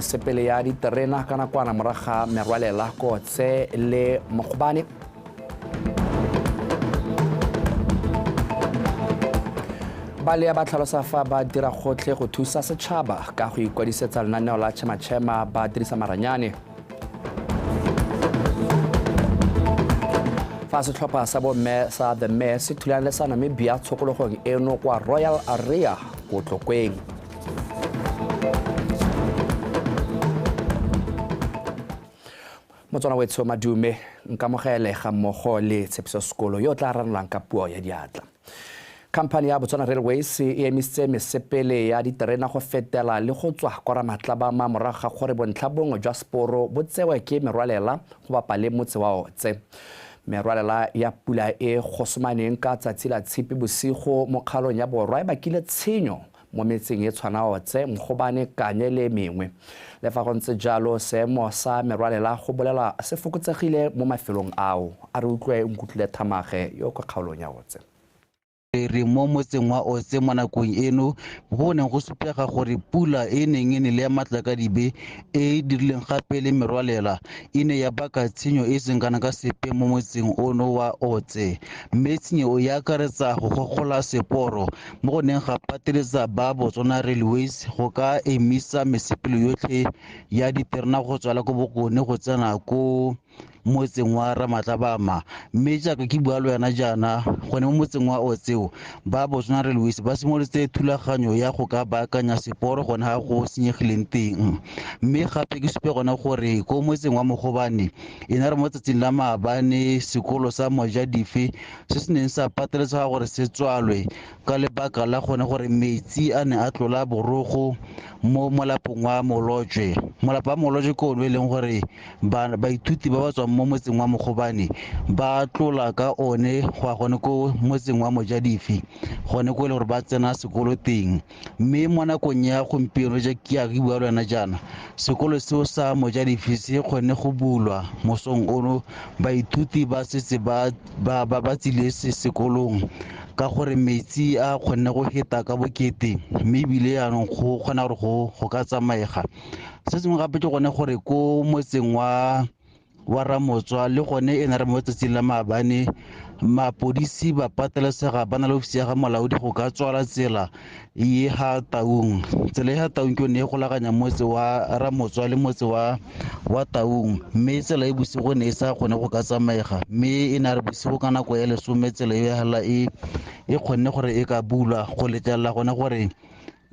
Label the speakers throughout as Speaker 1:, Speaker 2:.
Speaker 1: Sepele ya diterena ka nakwana morago ga merwalela Kotse le Mogobane. Balea ba tlhalosa fa ba dira gotlhe go thusa setšhaba ka go ikwadisetsa lenaneo la Chema Chema ba dirisa maranyane. Fa setlhopha sa bomme sa The Mare se thulana le sa Namibia tshokologong eno kwa Royal Area ko Tlokweng. Motswana wetsho Madume Nkamogele ga mmogo le Tshepiso Sekolo yo o tla ranolang ka puo ya diatla. Khamphani ya Botswana Railways e emisitse mesepele ya diterena go fetela le go tswa kwa Ramatlabama morago ga gore bontlha bongwe jwa seporo bo tsewe ke merwalela go bapa le motse wa Otse. Merwalela ya pula e gosomaneng ka tsatsi la Tshipi bosigo mo kgaolong ya borwa e bakile tshenyo mo metseng e tshwana Otse, Mogobane, Kanye le e mengwe. Le fa go ntse jalo, seemo sa merwalela go bolelwa se fokotsegile mo mafelong ao. A re utlwe Nkutlwile Thamage yo o kwa kgaolong ya Otse.
Speaker 2: Re mo motseng wa Otse mo nakong eno go neng go supega gore pula e neng e ne le ya matlakadibe e e dirileng gape le merwalela e ne ya baka tshenyo e seng kana ka sepe mo motseng ono wa Otse, mme tshenyo e akaretsa go gogola seporo mo go neng ga pateletsa ba Botswana Railways go ka emisa mesepele yotlhe ya diterena go tswala ko bokone go tsena ko motseng wa Ramatlabama. Mme jaaka ke bua le wena jaana, gone mo motseng wa Otseo, ba Botswana Railways ba simolotse thulaganyo ya go ka baakanya seporo gone ga go senyegileng teng. Mme gape ke supe gone gore ko motseng wa Mogobane, e ne re mo tsatsing la maabane sekolo sa Mojadife se se neng sa pateletsega gore se tswalwe ka lebaka la gone gore metsi a ne a tlola borogo mo molapong wa Molojwe. Molapo wa Molojwe ke one e leng gore baithuti ba ba tswang mo motseng wa Mogobane ba tlola ka one go ya gone ko motseng wa Mojadife, gone ko e leng gore ba tsena sekolo teng. Mme mo nakong ya gompieno ja ke ya ke bua le wena jaana, sekolo seo sa Mojadife se kgonne go bulwa mosong ono, baithuti ba setse ba tsile sekolong ka gore metsi a kgonne go feta ka bokete, mme ebile jaanong go kgona gore go ka tsamaega. Se sengwe gape ke gone gore ko motseng wa Ramotswa le gone e ne re mo tsatsing la maabane mapodisi ba patelesega ba na le ofisi ya ga molaodi go ka tswala tsela e ga Taung. Tsela e ga Taung ke yone e golaganya motse wa Ramotswa le motse wa Taung, mme tsela e bosigo ne e sa kgone go ka tsamaega, mme e ne re bosigo ka nako ya lesome tsela e hela e kgonne gore e ka bulwa go letlelela gone gore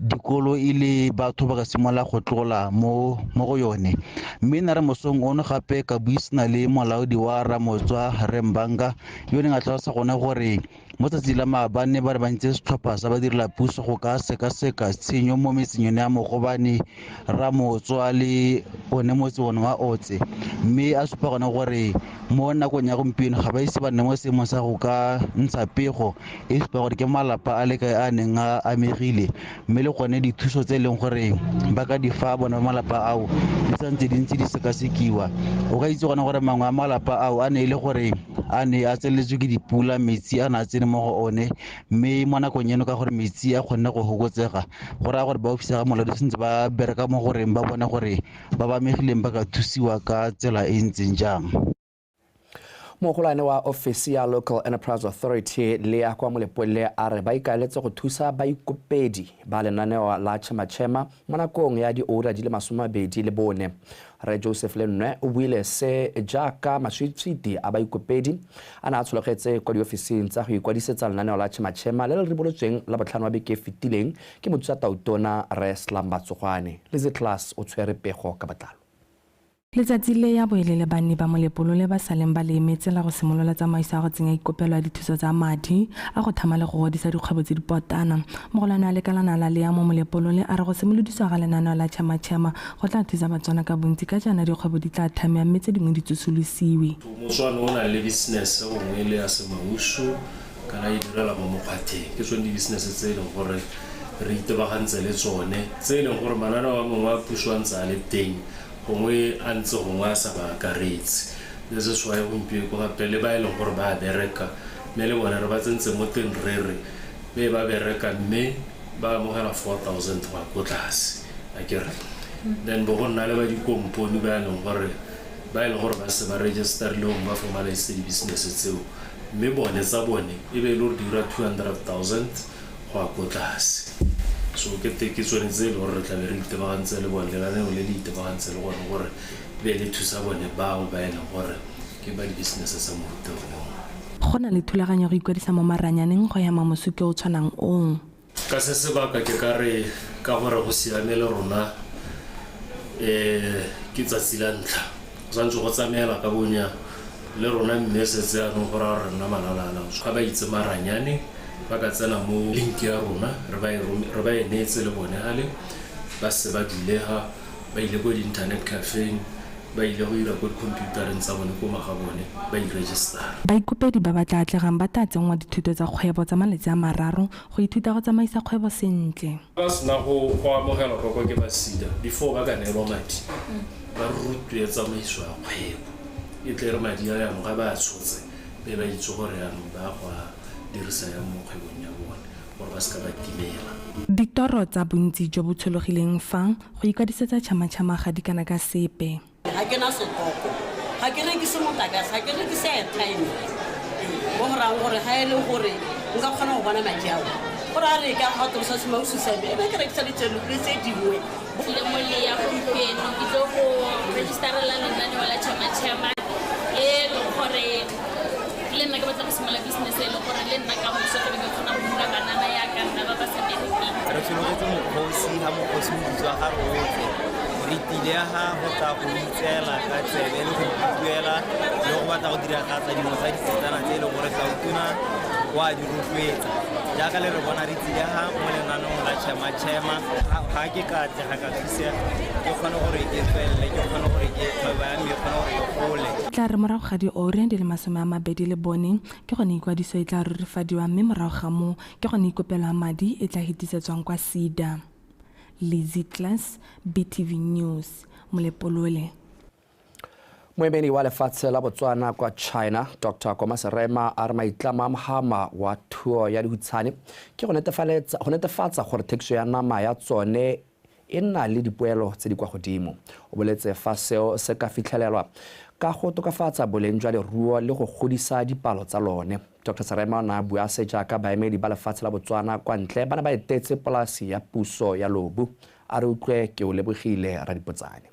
Speaker 2: dikolo e le batho ba ka simolola go tlola mo go yone. Mme ne re mosong ono gape ka buisana le molaodi wa Ramotswa Rre Mbanga, yo neng a tlhalosa gone gore mo tsatsing la maabane ba re ba ntse setlhopha sa badirela puso go ka sekaseka tshenyo mo metseng yone ya Mogobane, Ramotswa le one motse one wa Otse. Mme a supa gone gore mo nakong ya gompieno ga ba ise ba nne mo seemong sa go ka ntsha pego e supa gore ke malapa a le kae a neng a amegile, mme le gone dithuso tse e leng gore ba ka di fa bone malapa ao di santse di ntse di sekasekiwa. O ka itse gone gore mangwe a malapa ao a ne e le gore a ne a tseneletswe ke dipula, metsi a ne a tsene mo go one, mme mo nakong eno ka gore metsi a kgonne go fokotsega, go raya gore ba ofisi ya ga molaodi santse ba bereka mo goreng ba bone gore ba ba amegileng ba ka thusiwa ka tsela e ntseng jang.
Speaker 1: Mogolwane wa ofisi ya Local Enterprise Authority le ya kwa Molepolole a re ba ikaeletse go thusa baikopedi ba lenaneo la Chema Chema mo nakong ya dioura di le 24. Rre Joseph Lennwe o buile se jaaka maswitswiti a baikopedi a ne a tshologetse kwa diofising tsa go ikwadisetsa lenaneo la Chema Chema le le ribolotsweng la botlhano wa beke e fetileng ke mothusa tautona Rre Slumber Tsogwane. Lizzy Klaas o tshwere pego ka botlalo.
Speaker 3: Letsatsi le ya bo e le le banni ba Molepolole ba saleng ba le emetse la go simolola tsamaiso ya go tsenya ikopelo ya dithuso tsa madi a go thama le go godisa dikgwebo tse di potana. Mogolwane wa lekalana la Lea mo Molepolole a re go simolodisiwa ga lenaneo la Chema Chema go tla thusa Batswana ka bontsi ka jaana dikgwebo di tla thamiwa mme tse dingwe di tsosolosiwe.
Speaker 4: Motswana o na le business gongwe e le ya semausu kana e direla mo mokgwatheng, ke tsone di-business tse e leng gore re itebagantse le tsone, tse e leng gore mananeo a mangwe a puso a ntse a le teng gongwe a ntse gongwe a sa ba akaretse. This is why gompieko gape le ba e leng gore ba bereka mme le bone re ba tsentse mo teng re re be ba bereka mme ba amogela 4000 go ya ko tlase, akere. Then bo go nna le ba dikompone ba e leng gore ba e leng gore ba se ba registerile gongwe ba formalisitse di-business tseo, mme bone tsa bone e be e le gore di dira 200 000 go ya ko tlase. So ke te ke tsone tse e le gore re tlabe re itebagantse le bone, lenaneo le le itebagantse le gone gore be le thusa bone bao ba e leng gore ke ba di-business tsa mofuta one o.
Speaker 3: Go na le thulaganyo go ikwadisa mo maranyaneng go ema mosuke o tshwanang oo.
Speaker 4: Ka se sebaka ke ka re ka gore go siame le rona, ke tsatsi la ntlha, go santse go tsamaela ka bonya le rona, mme setse anong go raya gore nna malala ga ba itse maranyane, ba ka tsena mo link ya rona re ba e neetse le bone gale ba se ba dulega ba ile ko di-internet cafeng, ba ile go ira ko di-computereng tsa bone ko maga bone ba iregistera.
Speaker 3: Baikopedi ba ba tla atlegang ba tla tsenngwa dithuto tsa kgwebo tsa malatsi a 3 go ithuta go tsamaisa kgwebo sentle.
Speaker 4: Ba sena go amogelwa kwa ke ba SEDA, before ba ka neelwa madi, ba rutwe tsamaiso ya kgwebo, e tle re madi a yanong ga ba a tshotse be ba itse gore yanong ba go a dirisa yang mo kgwebong ya bone gore ba seka ba timela.
Speaker 3: Ditoro tsa bontsi jo bo tshologileng fa go ikwadisetsa Chama Chama ga di kana ka sepe.
Speaker 5: Ga ke na setoko, ga ke rekise motlakase, ga ke rekise airtime, mo go rayang gore ga e le gore nka kgona go bona madi ao gore a re ka atolosa semausu sa me, e be ke rekisa le tse dingwe.
Speaker 6: Le mo le ya gompieno ke tlo go registerela lenaneo la Chama Chama, e leng gore le nna ke batla go simolola business e leng gore le nna ka moso ke be ke kgona go hira banana yaka nna ba ba sa berekeng.
Speaker 7: Re tshologetse mokgosi ga mokgosi o bitswa ga rotlhe, re tlile ga go tla go itseela ka tsebe le go ikutlwela le go batla go diragatsa dingwe tsa ditsetsana tse e leng gore tautona o a di rotloetsa. Jaaka le re bona re tsile ga mo lenaneong la Chema Chema, ga ke ka atlega ka thusega, ke kgone gore ke tswelele, ke kgone gore ke kgwebo ya me e kgone gore e gole.
Speaker 3: Tla re morago ga diura di le 24 ke gone ikwadiso e tla rurifadiwa, mme morago ga moo ke gone ikopelo ya madi e tla hetisetswang kwa SEDA. Lizzy Class, BTV News, Molepolole.
Speaker 1: Moemedi wa lefatshe la Botswana kwa China, Dr Koma Serema, a re maitlamo a mohama wa thuo ya dihutshane ke go netefatsa gore thekiso ya nama ya tsone e nna le dipoelo tse di kwa godimo. O boletse fa seo se ka fitlhelelwa ka go tokafatsa boleng jwa leruo le go godisa dipalo tsa lone. Dr Serema o ne a bua se jaaka baemedi ba lefatshe la Botswana kwa ntle ba ne ba etetse polasi ya puso ya Lobu. A re utlwe ke o lebogile Radipotsane.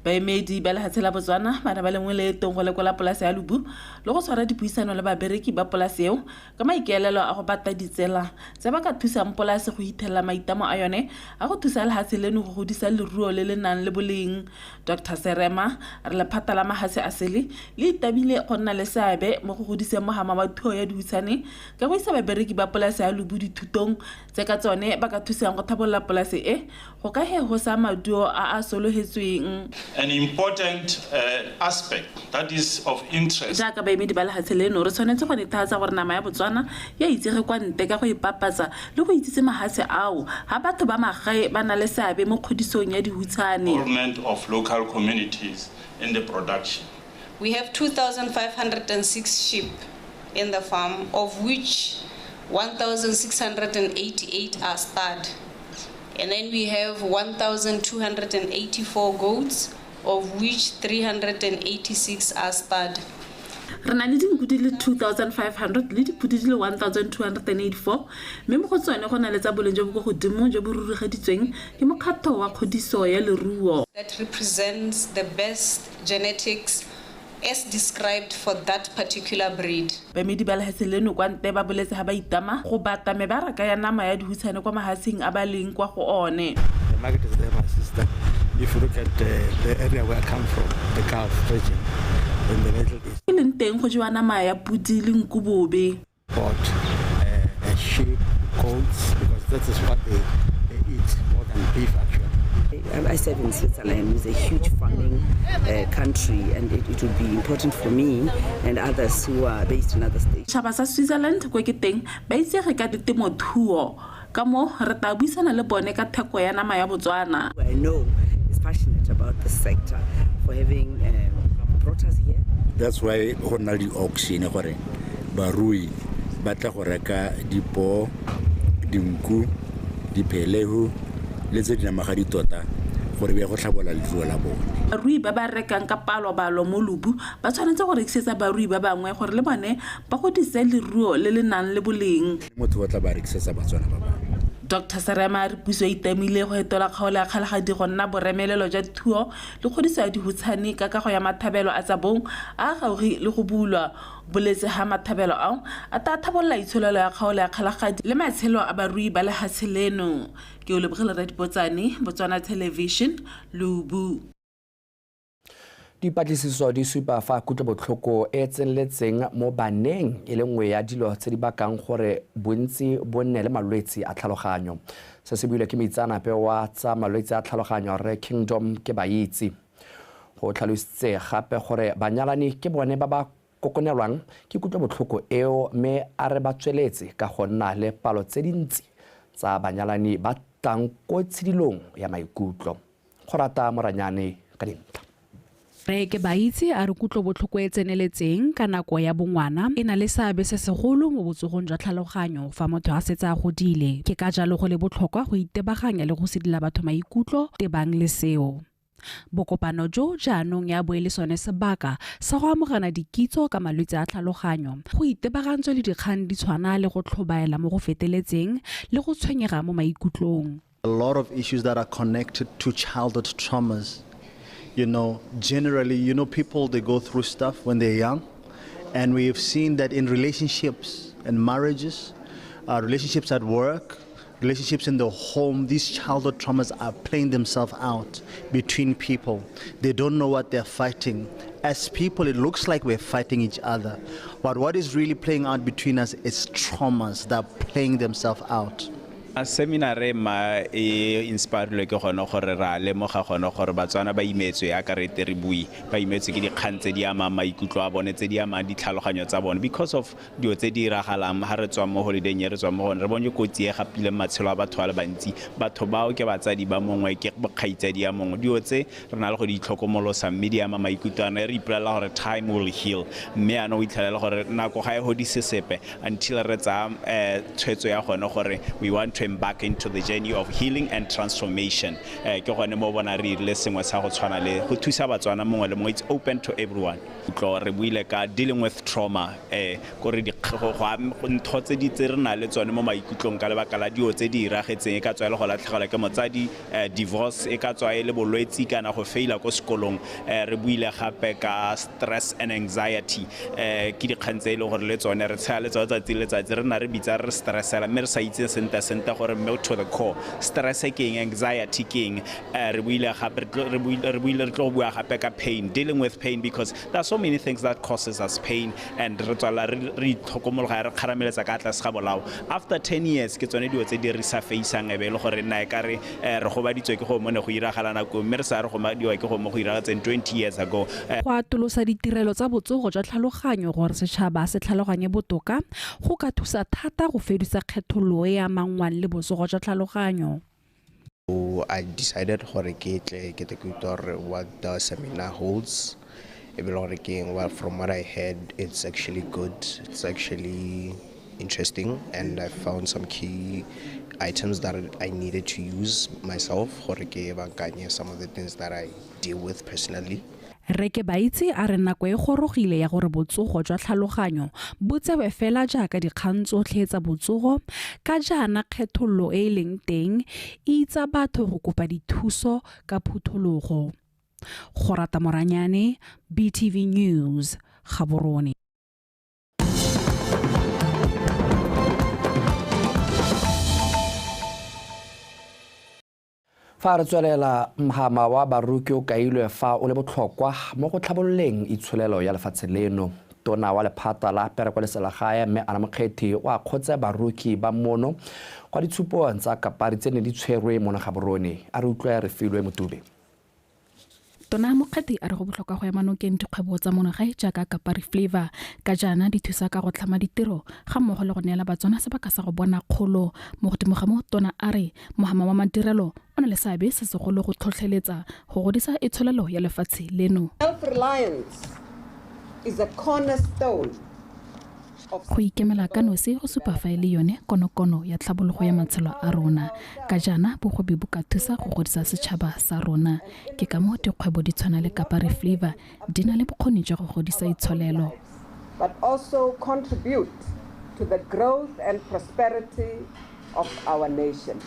Speaker 8: Baemedi ba lefatshe la Botswana ba ne ba le mo leetong go lekola polase ya Lobu le go tshwara dipuisano le babereki ba polase eo ka maikaelelo a go bata ditsela tse ba ka thusang polase go ithelela maitlamo a yone a go thusa lefatshe leno go godisa leruo le le nang le boleng. Dr Serema a re lephata la mahatshe a sele le itabile go nna le seabe mo go godiseng mohama wa thuo ya dihutshane ka go isa babereki ba polase ya Lobu dithutong tse ka tsone ba ka thusang go tlhabolola polase e go ka hehosa maduo a a sologetsweng.
Speaker 9: An important aspect that is of interest.
Speaker 8: Jaaka baemedi ba lefatshe leno re tshwanetse go netefatsa gore nama ya Botswana ya itsege kwa ntle ka go ipapatsa le go itsise mahatshe ao ga batho ba magae ba na le seabe mo kgodisong ya dihutshane.
Speaker 9: Involvement of local communities in the production.
Speaker 10: We have 2,506 sheep in the farm, of which 1,688 are stud. And then we have 1,284 goats, of which 386 are stud.
Speaker 8: Re na le dinku di le 2500 le dipudi di le 1284, mme mo go tsone go na le tsa boleng jo bo ko godimo jo bo rurigaditsweng ke mokgatho wa kgodiso ya leruo.
Speaker 10: That represents the best genetics as described for that particular breed.
Speaker 8: Baemedi ba lefatshe leno kwa ntle ba boletse ha ba itama go bata mebaraka ya nama ya dihutshane kwa mahatsheng a ba leng kwa go one.
Speaker 11: The market is there, my sister. If you look at the area where I come from, the Gulf region, in the Middle East.
Speaker 8: E leng teng go jewa nama ya pudi le nku bobe.
Speaker 11: But sheep, goats, because that is what they eat more than beef actually.
Speaker 12: I serve in Switzerland. It's a huge farming country, and it would be important for me and others who are based in other states.
Speaker 8: Setšhaba sa Switzerland kwa ke teng ba itsege ka ditemothuo, ka mo re tla buisana le bone ka theko ya nama ya Botswana.
Speaker 12: I know is passionate about the sector for having brought us here.
Speaker 13: That's why go na le di-auction gore barui ba tla go reka dipoo, dinku, diphelehu le tse di namagadi tota gore be go tlhabola leruo la bone.
Speaker 8: Barui ba ba rekang ka palobalo mo Lubu ba tshwanetse go rekisetsa barui ba bangwe gore le bone ba godise leruo le le nang le boleng.
Speaker 13: Motho o tla ba rekisetsa Batswana ba bangwe.
Speaker 8: Dr Serema a re puso e itamile go etola kgaolo ya Kgalagadi go nna boremelelo jwa thuo le kgodiso ya dihutshane ka kago ya mathabelo a Tsabong a a gaufi le go bulwa. Boletse ha mathabelo ao a tla tlhabolola itsholelo ya kgaolo ya Kgalagadi le matshelo a barui ba lehatshe leno. Ke o lebogile Radipotsane, Botswana Television, Lubu.
Speaker 1: Dipatlisiso di supa fa kutlobotlhoko e tseneletseng mo baneng e le nngwe ya dilo tse di bakang gore bontsi bo nne le malwetse a tlhaloganyo. Se se builwe ke moitseanape wa tsa malwetse a tlhaloganyo Rre Kingdom Kebaitse. Go tlhalositse gape gore banyalani ke bone ba ba kokonelwang ke kutlobotlhoko eo, mme a re ba tsweletse ka go nna le palo tse dintsi tsa banyalani ba tlang ko tshidilong ya maikutlo. Go rata Moranyane ka dintlha.
Speaker 14: Rre Kebaitse a re kutlobotlhoko e tseneletseng ka nako ya bongwana e na le seabe se segolo mo botsogong jwa tlhaloganyo fa motho a setse a godile. Ke ka jalo go le botlhokwa go itebaganya le go sedila batho maikutlo tebang le seo. Bokopano jo jaanong ya bo e le sone sebaka sa go amogana dikitso ka malwetse a tlhaloganyo, go itebagantswe le dikgang di tshwana le go tlhobaela mo go feteletseng le go tshwenyega mo maikutlong.
Speaker 15: A lot of issues that are connected to childhood traumas. You know, generally, you know, people, they go through stuff when they're young, and we have seen that in relationships and marriages, relationships at work, relationships in the home, these childhood traumas are playing themselves out between people. They don't know what they're fighting. As people, it looks like we're fighting each other, but what is really playing out between us is traumas that are playing themselves out.
Speaker 16: A seminar e ma e inspired ke gone gore ra lemoga gone gore Batswana ba imetswe ya ka re tere bui ba imetswe ke dikgang tse di amang maikutlo a bone, tse di amang ditlhaloganyo tsa bone, because of dilo tse di iragalang ha re tswa mo holiday e re tswa mo gone re bone kotsi e gapileng matshelo a batho ba le bantsi. Batho bao ke batsadi ba mongwe, ke bokgaitsadi ya mongwe, dilo tse re na le go di itlhokomolosa mme di ama maikutlo a rona. Re ipolelela gore time will heal, mme ano o itlhelela gore nako ga e godise sepe until re tsaya tshwetso ya gone gore we want to embark into the journey of healing and transformation. Ke gone mo bona re ile sengwe sa go tshwana le go thusa Batswana mongwe le mongwe, it's open to everyone. Tlo re buile ka dealing with trauma, gore ntho tse di tse re na le tsone mo maikutlong ka lebaka la dilo tse di iragetseng, e ka tswa e le go latlhegelwa ke motsadi, divorce, e ka tswa e le bolwetsi kana go faila ko sekolong. Re buile gape ka stress and anxiety, ke dikgang tse e leng gore le tsone re tshela le tsone tsatsi le letsatsi, re nna re bitsa re stressela mme re sa itse sentle sentle gore mme to the core stress ke eng, anxiety ke eng. Re buile gape, re buile re tlo bua gape ka pain, dealing with pain, because there are so many things that causes us pain, and re tswala re itlhokomologa re kgarameletsa ka tlase ga bolao. After 10 years ke tsone dilo tse di re sa faceang, e be e le gore nna e ka re re gobaditswe ke go mo ne go iragala nako, mme re sa re gobadiwa ke go mo go iragatseng 20 years ago.
Speaker 14: Go atolosa ditirelo tsa botsogo jwa tlhaloganyo gore setšhaba se tlhaloganye botoka go ka thusa thata go fedisa kgethololo e amangwang le botsogo jwa tlhaloganyo.
Speaker 17: So I decided gore ke tle ke tle ke utlwe gore what the seminar holds. E be le gore ke eng. Well, from what I heard, it's actually good. It's actually interesting, and I found some key items that I needed to use myself gore ke bankanye some of the things that I deal with personally.
Speaker 14: Rre Kebaitse a re nako e gorogile ya gore botsogo jwa tlhaloganyo bo tsewe fela jaaka dikgang tsotlhe tsa botsogo, ka jaana kgethololo e e leng teng e itsa batho go kopa dithuso ka phuthologo. Go rata Moranyane, BTV News, Gaborone.
Speaker 1: Fa re tswelela, mhama wa baruki o kailwe fa o le botlhokwa mo go tlhabololeng itsholelo ya lefatshe leno. Tona wa lephata la pereko le selegae mme Annah Mokgethi o akgotse baruki ba mono kwa ditshupong tsa kapari tse ne di tshwerwe mono Gaborone. A re utlwe re filwe Motube.
Speaker 18: Tona Mokgethi a re go botlhokwa go ema nokeng dikgwebo tsa mono gae jaaka Kapari Flavor, ka jaana di thusa ka go tlhama ditiro ga mmogo le go neela Batswana sebaka sa go bona kgolo. Mo godimo ga moo, Tona a re mohama wa madirelo o na le seabe se segolo go tlhotlheletsa go godisa itsholelo ya lefatshe leno.
Speaker 19: Self-reliance is a cornerstone
Speaker 18: Go ikemela ka nosi go supa fa e le yone konokono ya tlhabologo ya matshelo a rona. Ka jaana bogwebi bo ka thusa go godisa setšhaba sa rona. Ke ka moo dikgwebo di tshwana le Kapari Flavour di na le bokgoni jwa go godisa itsholelo.
Speaker 19: But also contribute to the growth and prosperity of our nation.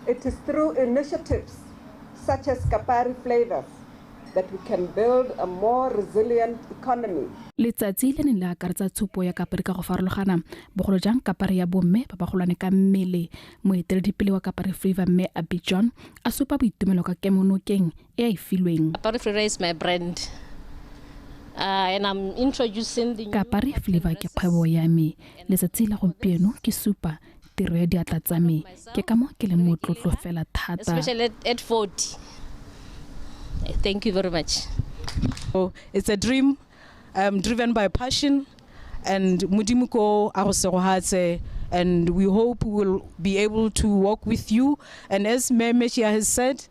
Speaker 19: It is through initiatives such as Kapari Flavors that we can build a more resilient economy.
Speaker 18: Letsatsi le ne le akaretsa tshupo ya kapari ka go farologana, bogolo jang kapari ya bomme ba bagolwane ka mmele. Moeteledipele wa Kapari Flavour mme Abby John a supa boitumelo ka kemonokeng e a e filweng.
Speaker 5: Kapari Flavour is my brand. And I'm introducing the
Speaker 18: Kapari Flavour ke kgwebo ya me. Letsatsi la gompieno ke supa tiro ya diatla tsa me. Ke ka mo ke leng motlotlo fela thata.
Speaker 5: Especially at 40. Thank you very much.
Speaker 20: So it's a dream driven by passion, and Modimo ko a go segohatse, and we hope we will be able to work with you. And as Meshia has said,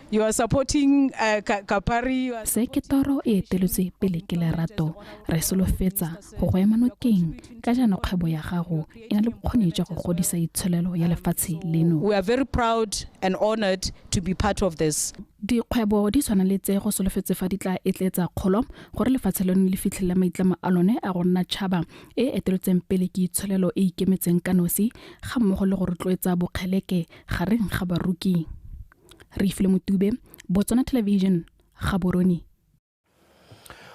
Speaker 20: you are supporting Kapari.
Speaker 18: Se ke toro e eteletswe pele ke lerato. Re solofetsa go go ema nokeng ka jaana kgwebo ya gago e na le bokgoni jwa go godisa itsholelo ya lefatshe leno.
Speaker 20: We are very proud and honored to be part of this.
Speaker 18: Dikgwebo di tshwana le tse go solofetse fa di tla etletsa kgolo gore lefatshe leno le fitlhelele maitlamo a lone a go nna tšhaba e eteletseng pele ke itsholelo e ikemetseng ka nosi, ga mmogo le go rotloetsa bokgeleke gareng ga baruki. Rifle Motube, Botswana Television, Gaborone.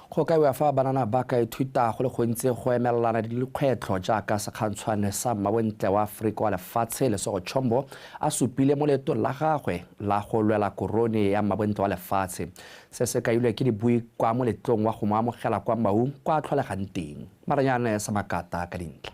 Speaker 1: Go kaiwa fa banana ba ka ithuta go le gontsi go emelelana le dikgwetlho jaaka sekgantshwane sa mmabontle wa Aforika wa lefatshe Lesego Chombo a supile mo leetong la gagwe la go lwela korone ya mmabontle wa lefatshe. Se se kailwe ke dibui kwa moletlong wa go mo amogela kwa Maung kwa a tlholegang teng. Maranyane sa Makata ka dintlha.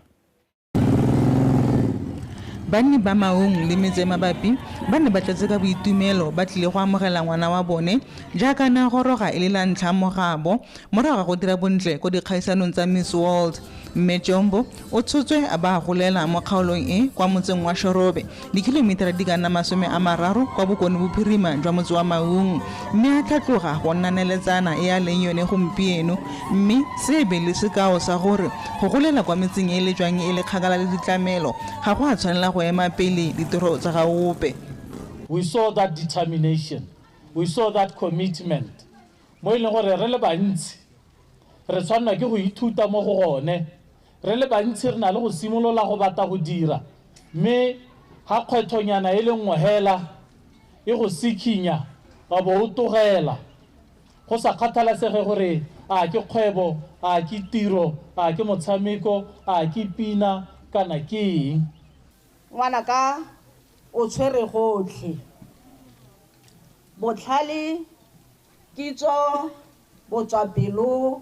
Speaker 21: Banni ba Maung le metse mabapi ba ne ba tletse ka boitumelo ba tlile go amogela ngwana wa bone jaaka na goroga e le la ntlha mo gabo morago ga go dira bontle ko dikgaisanong tsa Miss World. Mme Chombo o tshotswe a ba golela mo kgaolong e kwa motseng wa Shorobe, dikilomitara di ka nna 30 kwa bokone bophirima jwa motse wa Maung, mme a tlhatloga go nna neletsana e a leng yone gompieno. Mme se be le sekao sa gore go golela kwa metseng e le jwang e le kgakala le ditlamelo ga go a tshwanela go ema pele ditiro tsa ga ope.
Speaker 22: We saw that determination, we saw that commitment mo e leng gore re le bantsi re tshwanela ke go ithuta mo go gone. Re le bantsi re na le go simolola go batla go dira, mme ga kgwetlhonyana e le nngwe hela e go sikhinya wa bo o togela, go sa kgathalasege gore a ke kgwebo, a ke tiro, a ke motshameko, a ke pina kana ke eng.
Speaker 23: Ngwanaka o tshwere gotlhe, botlhale, kitso, botswapelo,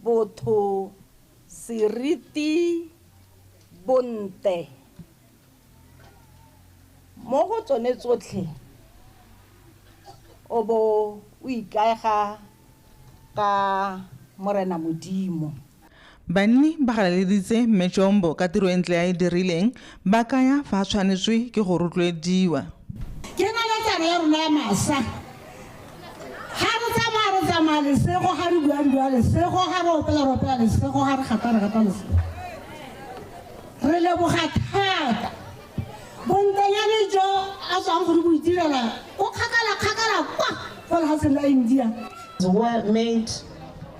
Speaker 23: botho, seriti, bonte. Mo go tsone tsotlhe o bo o ikaega ka Morena Modimo.
Speaker 21: Banni ba galaleditse Mme Chombo ka tiro e ntle a e dirileng, ba kaya fa a tshwanetswe ke go rotloediwa.
Speaker 24: Ke naletsana ya rona ya masa. Ga re tsamaya re tsamaya lesego, ga re bua re bua lesego, ga re opela re opela lesego, ga re gata re gata lesego. Re leboga thata. Bontenyane jo a tswang go re go itirela o kgakala kgakala kwa kwa lefatsheng la India.
Speaker 25: Made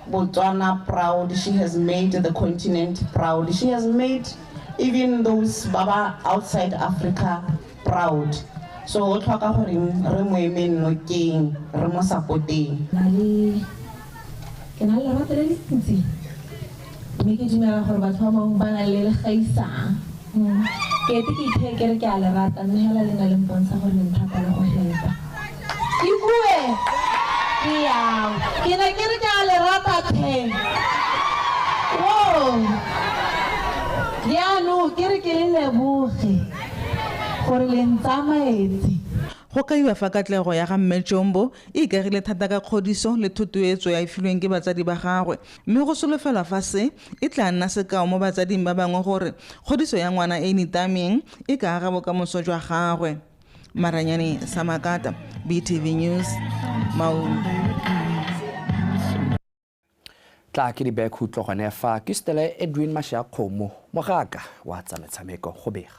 Speaker 25: Botswana proud. She has made the continent proud. She has made even those baba outside Africa proud. So o tlhoka gore re mo emeng nokeng, re mo supporteng.
Speaker 26: Ke na le lerato le le ntsi, mme ke dumela gore batho ba bangwe ba na le le gaisang. Ke ete ke itheye ke re ke a le rata, mme hela le na le mpontsha gore le nthata le go feta. Ke bue ke yang, ke ne ke re ke a le rata the. Wow. Jaanong ke re ke le leboge gore le ntsamaetse.
Speaker 21: Go kaiwa fa katlego ya ga Mme Chombo e ikagile thata ka kgodiso le thotloetso ya e filweng ke batsadi ba gagwe, mme go solofelwa fa se e tla nna sekao mo batsading ba bangwe gore kgodiso ya ngwana e nitameng e ka aga bokamoso jwa gagwe. Maranyane Samakata, BTV News, Maun.
Speaker 1: Tla ke di beye khutlo gone fa ke setele Edwin Mashiakgomo mogaka wa tsa metshameko go bega.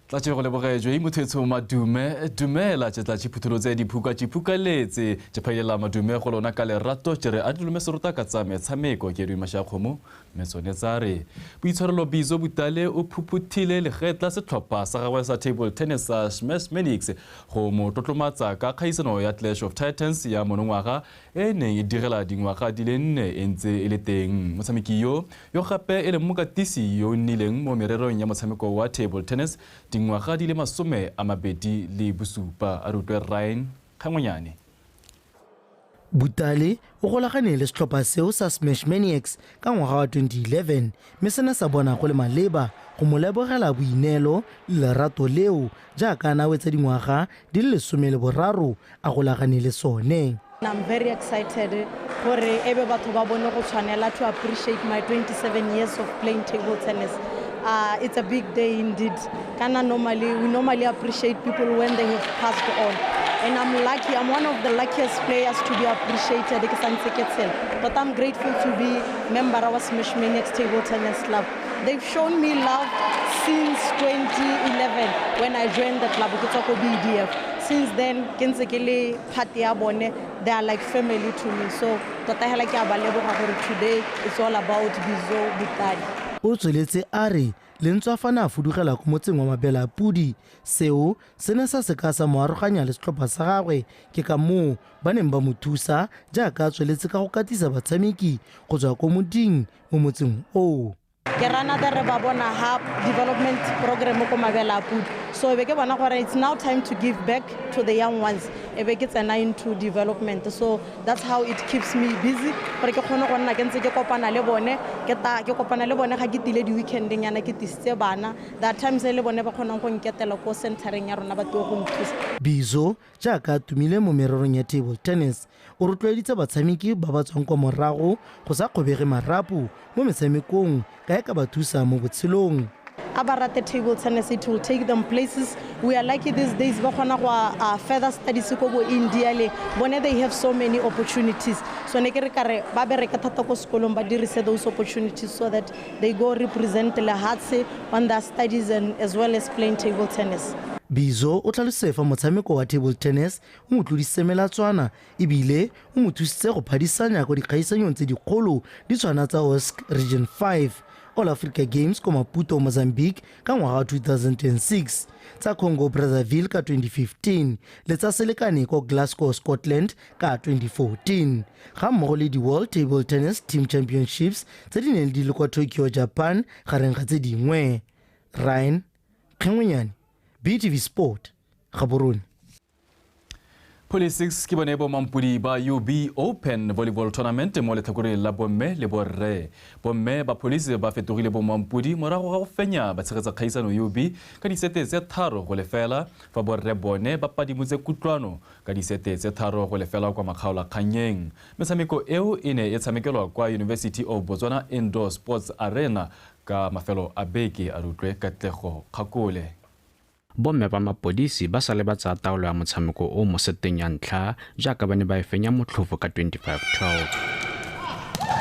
Speaker 2: Tlatše go lebogejwe mothetso madume dumela tše tlatše phuthulo tse diphuka tšiphukaletse tše phailela madume go lona ka lerato tše re a dilume serota ka tsa metshameko ke Edwin Mashiakgomo mme tsone tsa re boitshwarelo Bizo Butale o phuphuthile legetla setlhopha sa gagwe sa table tennis sa Smash Maniacs go mo tlotlomatsa ka kgaisano ya Clash of Titans ya monongwaga e neng e direla dingwaga di le 4 e ntse e le teng. Motshameki yo gape e leng mokatisi yo o nnileng mo mererong ya motshameko wa table tennis dingwaga di le 27 a rutwe Ryan Kgangonyane.
Speaker 3: Butale o golagane le setlhopha seo sa Smash Maniacs ka ngwaga wa 2011 mme sena sa bona go le maleba go mo lebogela boineelo le lerato leo jaaka a na wetsa dingwaga di le 13 a golagane le sone.
Speaker 4: I'm very excited gore ebe batho ba bone go tshwanela to appreciate my 27 years of playing table tennis. It's a big day indeed. Kana normally, we normally appreciate people when they have passed on. And I'm lucky, I'm one of the luckiest players to be appreciated. But I'm grateful to be member of our Smash Maniacs Table Tennis Club. They've shown me love since 2011 when I joined the club, BDF. Since then, they are like family to me. So today, it's all about Bizo Butale.
Speaker 3: O tsweletse a re lentswe fa na fudugela ko motseng wa Mabela Pudi seo se ne sa seka sa mo aroganya le setlhopha sa gagwe ke ka moo ba neng ba mo thusa jaaka a tsweletse ka go katisa batshameki go tswa ko moding mo motseng oo.
Speaker 4: Ke rana re ba bona ha development program ko Mabela Pudi, so be ke bona gore it's now time to give back to the young ones e be ke tsena into development. So that's how it keeps me busy gore ke kgone go nna ke ntse ke kopana le bone ke kopana le bone ga ke tile di weekending yana ke tisitse bana. There are times le bone ba kgonang go nketela ko centereng ya rona ba tlo go nthusa.
Speaker 3: Bizo jaaka tumile mo mererong ya table tennis o rotloeditse batshameki ba ba tswang kwa morago go sa kgobege marapo mo metshamekong ka e ka ba thusa mo botshelong.
Speaker 4: Abarate table tennis, it will take them places. We are lucky these days ba kgona go further studies ko bo India le bone, they have so many opportunities. So ne ke re kare ba bereka thata ko sekolong ba dirise those opportunities so that they go represent lehatshe on their studies and as well as playing table tennis.
Speaker 3: Bizo o tlhalositse fa motshameko wa table tennis o mo tlodisitse melatswana ebile o mo thusitse go phadisanya ko dikgaisanyong tse dikgolo di tshwana tsa OSC Region 5, All Africa Games ko Maputo, Mozambique ka ngwaga wa 2006, tsa Congo Brazzaville ka 2015 le tsa Selekane ko Glasgow, Scotland ka 2014, ga mmogo le di-World Table Tennis Team Championships tse di neng di le kwa Tokyo, Japan gareng ga tse dingwe. Ryan Kgengwenyane, BTV Sport, Gaborone.
Speaker 2: Police 6 ke bone bo mampudi ba UB Open Volleyball Tournament mo letlhakoreng la bomme le borre. Bomme ba police ba fetogile bo mampudi morago ga go fenya ba tshegetsa kgaisano UB ka disete tse 3-0 fa borre bone ba padimotse kutlwano ka disete tse 3-0 kwa makgaolakganyeng. Metshameko eo e ne e tshamekelwa kwa University of Botswana Indoor Sports Arena ka mafelo a beke. A rutlwe Katlego Kgakole.
Speaker 6: Bomme ba mapodisi ba sale ba tsaya taolo ya motshameko o mo seteng ya ntlha jaaka ba ne ba e fenya motlhofo ka 25-12.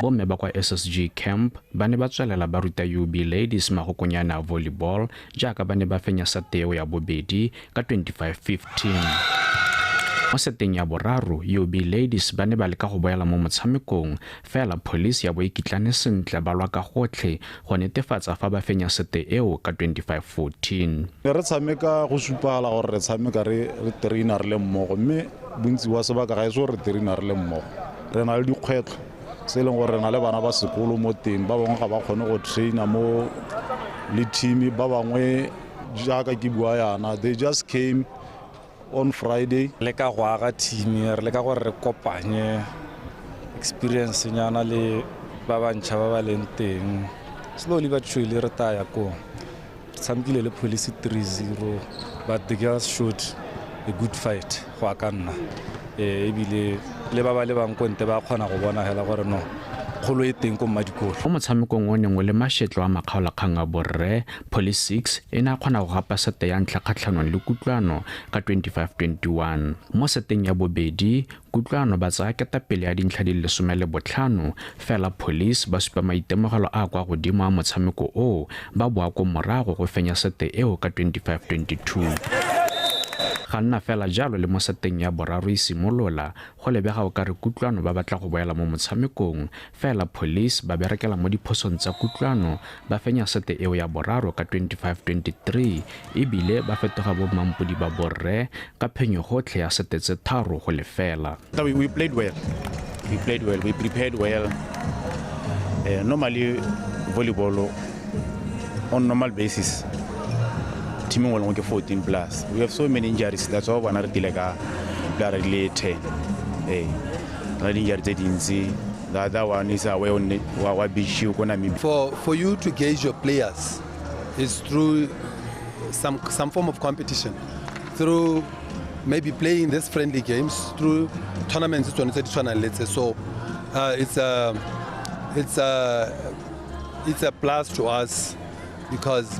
Speaker 6: Bomme ba kwa SSG Camp ba ne ba tswelela ba ruta UB Ladies magokonyana a volleyball jaaka ba ne ba fenya sete eo ya bobedi ka 25-15. Mo seteng ya boraro, UB Ladies ba ne ba leka go boela mo motshamekong fela police ya bo ikitlane sentle ba lwa ka gotlhe go netefatsa fa ba fenya sete eo ka 25-14.
Speaker 7: Re tshameka go supagala gore re tshameka re trainer re le mmogo, mme bontsi wa sebaka ga e se gore re trainer re le mmogo. Re na le dikgwetlho tse e leng gore re na le bana ba sekolo mo teng, ba bangwe ga ba kgone go trainer mo le team, ba bangwe jaaka ke bua yana, they just came on Friday.
Speaker 9: Le ka go aga team, re leka gore re kopanye experience nyana le ba bantšha ba ba leng teng. Slowly but surely re taya ko. Re tshamekile le police 3-0, but the girls showed a good fight go a ka nna. Ebile le ba ba lebang ko ntle ba kgona go bona hela gore no kgolo e teng ko mmadikolo.
Speaker 6: Mo motshamekong o neng o le mašetlo a makgaolakgang a borre, Police 6 e ne a kgona go gapa sete ya ntlha kgatlhanong le Kutlwano ka 25-21. Mo seteng ya bobedi, Kutlwano ba tsaya ketapele ya dintlha di le 15, fela Police ba supa maitemogelo a kwa godimo a motshameko oo, ba boa ko morago go fenya sete eo ka 25-22. Ga nna fela jalo le mo seteng ya boraro e simolola, go lebega o ka re Kutlwano ba batla go boela mo motshamekong, fela Police ba berekela mo diphosong tsa Kutlwano, ba fenya sete eo ya boraro ka 25-23, ebile ba fetoga bo mampodi ba borre ka phenyo gotlhe ya sete tse 3-0.
Speaker 8: We played well. We played well. We prepared well. Normally volleyball on normal basis team nngwe le nngwe ke 14 plus. We have so many injuries, that's why bona re tile ka player di le 10. Re di injury tse dintsi. The other one is away on wa beach ko Namibia.
Speaker 10: For you to gauge your players is through some form of competition, through maybe playing these friendly games, through tournaments tse di tshwanang le tse. So it's a plus to us, because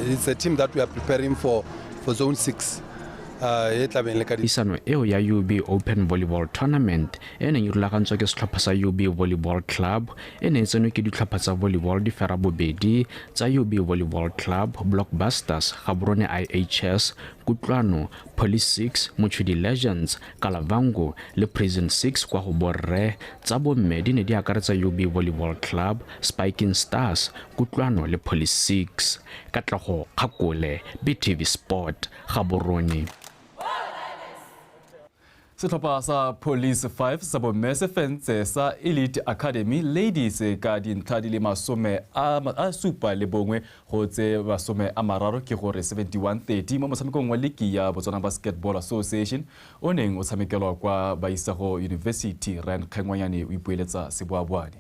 Speaker 10: it's a team that we are preparing for Zone 6.
Speaker 6: Isano eo ya UB Open Volleyball Tournament e neng e rulagantswe ke setlhopha sa UB Volleyball Club, e ne e tsenwe ke ditlhopha tsa volleyball di fera bobedi tsa UB Volleyball Club, Blockbusters, Gaborone IHS, Kutlwano, Police 6, Mochudi Legends, Kalavango le Prison 6 kwa go borre. Tsa bomme di ne di akaretsa UB Volleyball Club, Spiking Stars, Kutlwano le Police 6. Katlego Kgakole, BTV Sport, Gaborone.
Speaker 2: Setlhopha sa Police 5 sa bomme se fentse sa Elite Academy Ladies ka dintlha di le 71 go tse 30, ke gore 71-30 mo motshamekong wa liki ya Botswana Basketball Association o neng o tshamekelwa kwa Baisago University. Ryan Kgengwanyane o ipoeletsa seboaboane.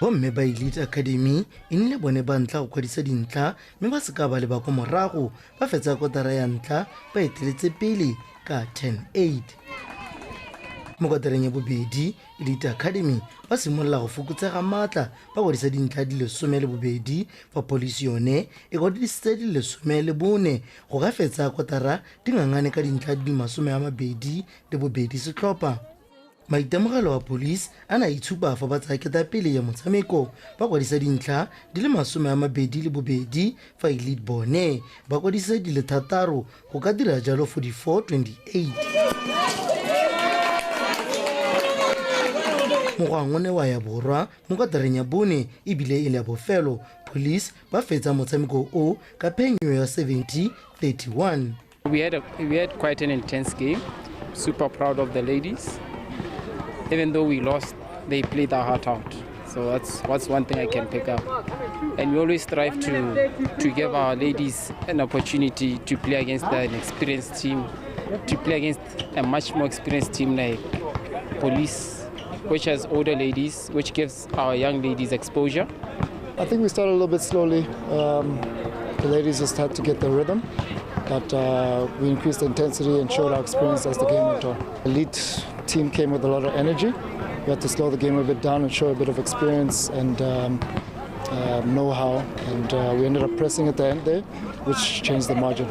Speaker 3: Bomme ba Elite Academy e nnile bone ba ntlha go kwadisa dintlha, mme ba seka ba leba ko morago, ba fetsa kotara ya ntlha ba eteletse pele ka 10-8. Mo kotareng ya bobedi, Elite Academy ba simolola go fokotsega maatla, ba kwadisa dintlha di le 12, fa Police yone e kwadisitse di le 14 go ka fetsa kotara di ngangane ka dintlha di 22 setlhopha. Maitemogelo a Police a ne a itshupa fa ba tsaya ketapele ya motshameko, ba kwadisa dintlha di le 22, fa Elite bone ba kwadisa di le 6 go ka dira jalo 44-28. Mogwang o ne wa ya borwa mo kotareng ya bone ebile e le ya bofelo, Police ba fetsa motshameko o ka phenyo ya 70-31.
Speaker 11: We had quite an intense game. Super proud of the ladies. Even though we lost, they played their heart out. So that's one thing I can pick up. And we always strive to give our ladies an opportunity to play against an experienced team, to play against a much more experienced team like Police, which has older ladies, which gives our young ladies exposure.
Speaker 12: I think we started a little bit slowly. The ladies just had to get their rhythm, but we increased the intensity and showed our experience as the game went on. The elite team came with a lot of energy. We had to slow the game a bit down and show a bit of experience and know-how, and we ended up pressing at the end there, which changed the margin.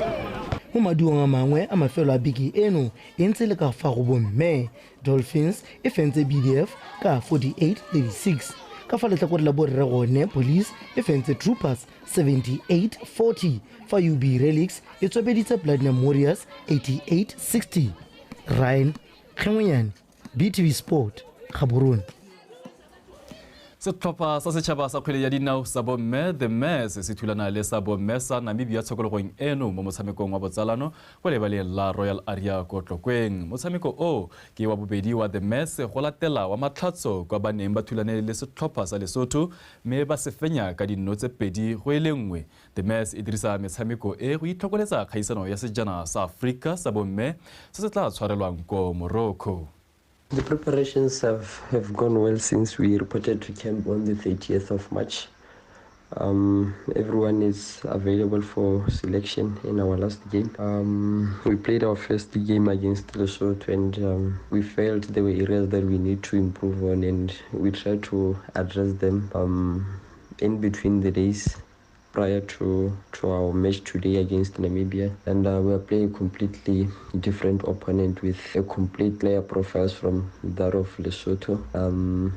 Speaker 3: Mo maduong a mangwe a mafelo a beke eno e ntse le ka fa go bomme, Dolphins e fentse BDF ka 48-36. Ka fa letlhakore la borre gone, Police e fentse Troopers 78-40, fa UB Relics e tswebeditse Platinum Warriors 88-60. Ryan Kgengwenyane, BTV Sport, Gaborone.
Speaker 2: Setlhopha sa setšhaba sa kgwele ya dinao sa bomme The Mess se thulana le sa bomme sa Namibia tshokologong eno mo motshamekong wa botsalano kwa lebaleng la Royal Aria ko Tlokweng. Motshameko o ke wa bobedi wa The Mess go latela wa matlhatso kwa ba neng ba thulane le setlhopha sa Lesotho mme ba se fenya ka dinno tse 2-1. The Mess e dirisa metshameko e go itlhokoletsa kgaisano ya sejana sa Afrika sa bomme se se tla tshwarelwang ko Morocco.
Speaker 13: The preparations have gone well since we reported to camp on the 30th of March. Everyone is available for selection in our last game. We played our first game against Lesotho and we felt there were areas that we need to improve on, and we tried to address them in between the days prior to our match today against Namibia. And we are playing a completely different opponent with a complete player profiles from that of Lesotho.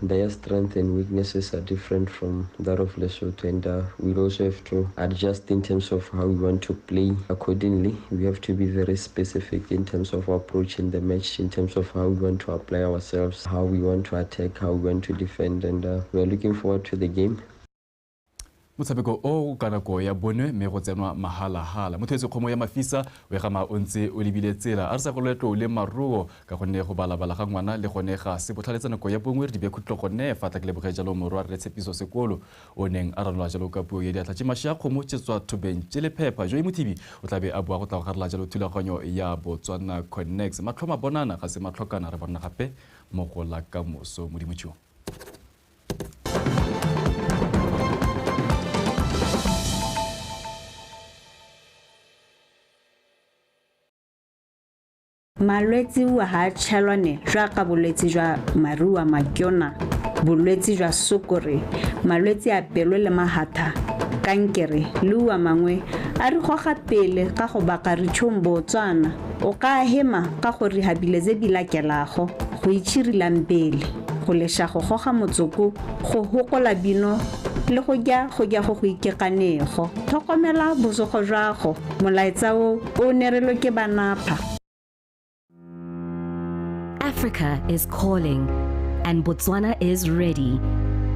Speaker 13: Their strengths and weaknesses are different from that of Lesotho, and we also have to adjust in terms of how we want to play accordingly. We have to be very specific in terms of our approach in the match, in terms of how we want to apply ourselves, how we want to attack, how we want to defend, and we are looking forward to the game.
Speaker 2: Motshameko o ka nako ya bone mme go tsenwa mahala-hala. Motho etse kgomo ya mafisa o e gama o ntse o lebile tsela, a re sa go loetlo le maruo ka gonne go balabala ga ngwana le gone ga se botlhaletsa nako ya bongwe re di bekhutlo gone fa tla ke leboge jalo morwa re Tshepiso Sekolo o neng a ranola jalo ka puo ya diatla tše mashi a kgomo tše tswa thobeng tše lephepha. Joy Mothibi o tlabe a bua go tla go garela jalo thulaganyo ya Botswana Connects. Matlho mabonana ga se matlhokana, re bona gape mo go la kamoso. Modimo tšo.
Speaker 14: Malwetse ua ha a tšhelwane jaaka bolwetse jwa marua makiona, bolwetse jwa sukiri, malwetse a pelo le mahatha, kankere le ua mangwe a re goga pele ka go baka ritšhong Botswana. O ka hema ka go rihabile tse di lakelago, go itšhirilang pele, go leša go goga motsoko, go hokola bino le go ja go ja go go ikekanego. Tlhokomela botsogo jwa go, molaetsa o o nerelwe ke banapha.
Speaker 15: Africa is calling, and Botswana is ready.